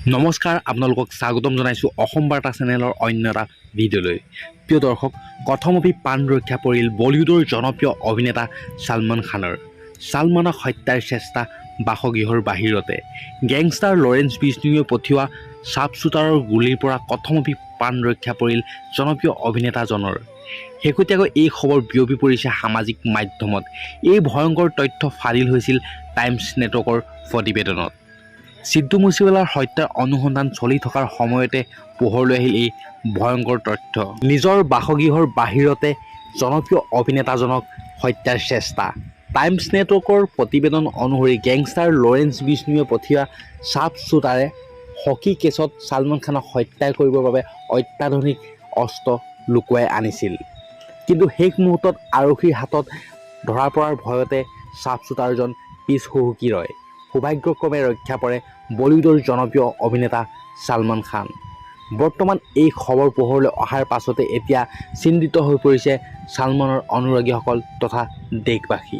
নমস্কাৰ, আপোনালোকক স্বাগতম জনাইছোঁ অসম বাৰ্তা চেনেলৰ অন্য এটা ভিডিঅ'লৈ। প্ৰিয় দৰ্শক, কথমপি প্ৰাণ ৰক্ষা পৰিল বলিউডৰ জনপ্ৰিয় অভিনেতা ছালমান খানৰ। ছালমানক হত্যাৰ চেষ্টা বাসগৃহৰ বাহিৰতে। গেংষ্টাৰ লৰেন্স বিষ্ণুয়ে পঠিওৱা শ্বাৰ্প শ্বুটাৰৰ গুলীৰ পৰা কথমপি প্ৰাণ ৰক্ষা পৰিল জনপ্ৰিয় অভিনেতাজনৰ। শেহতীয়াকৈ এই খবৰ বিয়পি পৰিছে সামাজিক মাধ্যমত। এই ভয়ংকৰ তথ্য ফাদিল হৈছিল টাইমছ নেটৱৰ্কৰ প্ৰতিবেদনত। সিদ্ধু মুছেৱালাৰ হত্যাৰ অনুসন্ধান চলি থকাৰ সময়তে পোহৰলৈ আহিল এই ভয়ংকৰ তথ্য। নিজৰ বাসগৃহৰ বাহিৰতে জনপ্ৰিয় অভিনেতাজনক হত্যাৰ চেষ্টা। টাইমছ নেটৱৰ্কৰ প্ৰতিবেদন অনুসৰি গেংষ্টাৰ লৰেন্স বিষ্ণুয়ে পঠিওৱা শ্বাৰ্প শ্বুটাৰে হকী কেছত ছালমান খানক হত্যা কৰিবৰ বাবে অত্যাধুনিক অস্ত্ৰ লুকুৱাই আনিছিল। কিন্তু শেষ মুহূৰ্তত আৰক্ষীৰ হাতত ধৰা পৰাৰ ভয়তে শ্বাৰ্প শ্বুটাৰজন পিছ হুহুকি ৰয়। সৌভাগ্যক্ৰমে ৰক্ষা পৰে বলিউডৰ জনপ্ৰিয় অভিনেতা ছালমান খান। বৰ্তমান এই খবৰ পোহৰলৈ অহাৰ পাছতে এতিয়া চিন্তিত হৈ পৰিছে ছালমানৰ অনুৰাগীসকল তথা দেশবাসী।